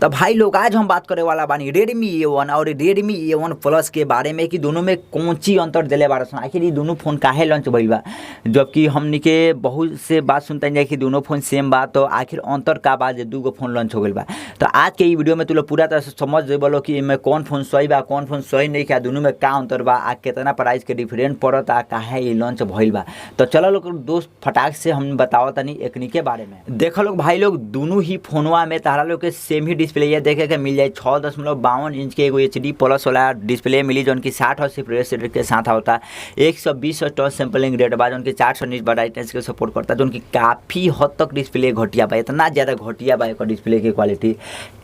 तो भाई लोग आज हम बात करे वाला बानी Redmi A1 और Redmi A1 plus के बारे में कि दोनों में कौन ची अंतर दिले बारे सन, आखिर ये दोनों फ़ोन काहे लॉन्च भइल बा, जबकि हमनी के बहुत से बात सुनते जाए कि दोनों फ़ोन सेम बा, तो आखिर अंतर का बा जे दूगो फ़ोन लॉन्च हो गइल बा। तो आज के ई वीडियो में तू लोग पूरा तरह से समझ जेबलो कि एमे कौन फ़ोन सही बा, कौन फ़ोन सही नहीं है, दोनों में का अंतर बा आ कितना प्राइस के डिफरेंट पड़त आ काहे ई लॉन्च भइल बा। तो चलो लोग दोस्त फटाक से हम बताओ तनी एकनी के बारे में। देखो लोग भाई लोग दोनों ही फोनवा में तारा लोग के सेम ही डिस्प्ले ये देखे के मिल जाए। 6.52 इंच के एगो एच डी प्लस वाला डिस्प्ले मिली जौन की 60 हर्ट्ज रिफ्रेश रेट के साथ होता, 120 टच सैम्पलिंग रेट बा, जौन की 400 निट ब्राइटनेस के सपोर्ट करता, जौन की काफ़ी हद तक डिस्प्ले घटिया बा, इतना ज़्यादा घटिया बा एकर डिस्प्ले की क्वालिटी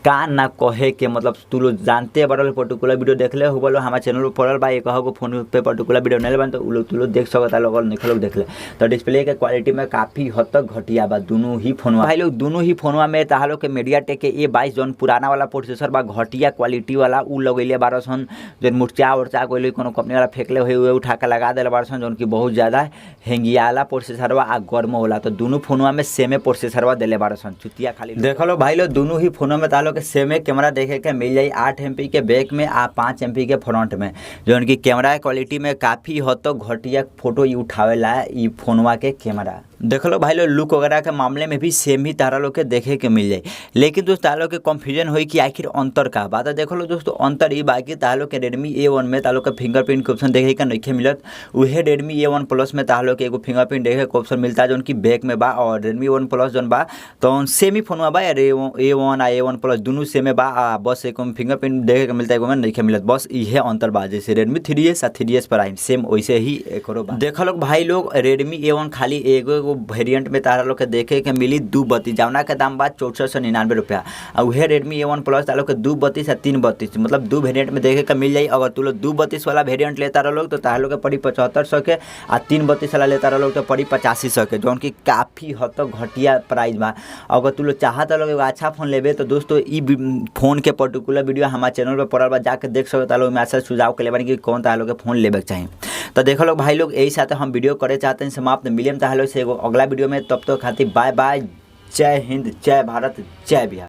का ना कहे के, मतलब तू लोग जानते बड़ल पर्टिकुलर वीडियो देखले हो बोलो हमारे चैनल पर पड़ल बा, एक गो फोन पे पर्टिकुलर वीडियो नहीं बन तो उ लोग तू लोग देख सकता, लोग नहीं लोग देख ले। तो डिस्प्ले के क्वालिटी में काफ़ी हद तक घटिया बा दोनों ही फोनवा। भाई लोग दोनों ही फोनवा में ताहा लोग के मीडियाटेक के A22 जौन पुराना वाला प्रोसेसर बा घटिया क्वालिटी वाला उ लगैले बारह सन, जौन मुरचा उर्चा कोई कोनो कंपनी वाला फेंकले हुए उहे उठा के लगा दिले बारह सन, जौन की बहुत ज़्यादा हेंगियाला प्रोसेसर बा आ गर्म होला। तो दोनों फोनवा में सेमे प्रोसेसरवा दिले बारह सन, चुतिया खाली। देखो लो भाई लोग दोनों ही फोनवा में ताहा लोग के सेमे कैमरा देखे के मिल जाई, 8 MP के बैक में आ 5 MP के फ्रंट में, जौन की कैमरा क्वालिटी में काफ़ी हद तक घटिया फोटो ई उठावेला ई फोनवा के कैमरा। देख लो भाई लोग लुक वगैरह के मामले में भी सेम ही तारा लोग के देखे के मिल जाए। लेकिन दोस्त तारा लोग के कंफ्यूजन होई कि आखिर अंतर का बात है। देखो लो दोस्तों अंतर ई बा कि तारा लोग के Redmi A1 में तारा लोग के फिंगरप्रिंट के ऑप्शन देखे के नइखे मिलत, उहे Redmi A1 plus में तारा लोग के एगो फिंगरप्रिंट देखे के ऑप्शन मिलता जौन की बैक में बा, और Redmi A1 plus जौन बा तो सेम ही फोनवा बा, A1 आ A1 plus दोनों सेमे बा, आ बस एक फिंगरप्रिंट देखे के मिलता एगो में नइखे मिलत, बस इहे अंतर बा। जैसे Redmi 3S आ 3S prime same वैसे ही एकरो बा। देखो लोग भाई लोग Redmi A1 खाली एगो एगो वेरिएंट में तारा लोग के देखे के मिली 232, जौना के दाम बा 6499 रुपया, और उहे Redmi A1 plus तारा लोग के 232 आ 332, मतलब दो वेरिएंट में देखे के मिल जाई। अगर तू लोग 232 वाला वेरिएंट लेता रह लोग तो तारा लोग के पड़ी 7500 के, आ 332 वाला लेता रह लोग तो पड़ी 8500 के, जौन की काफ़ी हद तक घटिया प्राइस बा। अगर तू लोग चाहत लोग एगो अच्छा फोन लेबे तो दोस्तों ई फोन के पर्टिकुलर वीडियो हमारे चैनल पर पड़ल बा, जाके देख सकता लोग, अच्छा सुझाव के लेबा कि कौन तारा लोग के फोन लेबे के चाही। तो देखो लोग भाई लोग यही साथ हम वीडियो करे चाहते हैं समाप्त, मिलियम तारा लोग से एगो अगला वीडियो में, तब तो खातिर बाय बाय, जय हिंद, जय भारत, जय बिहार।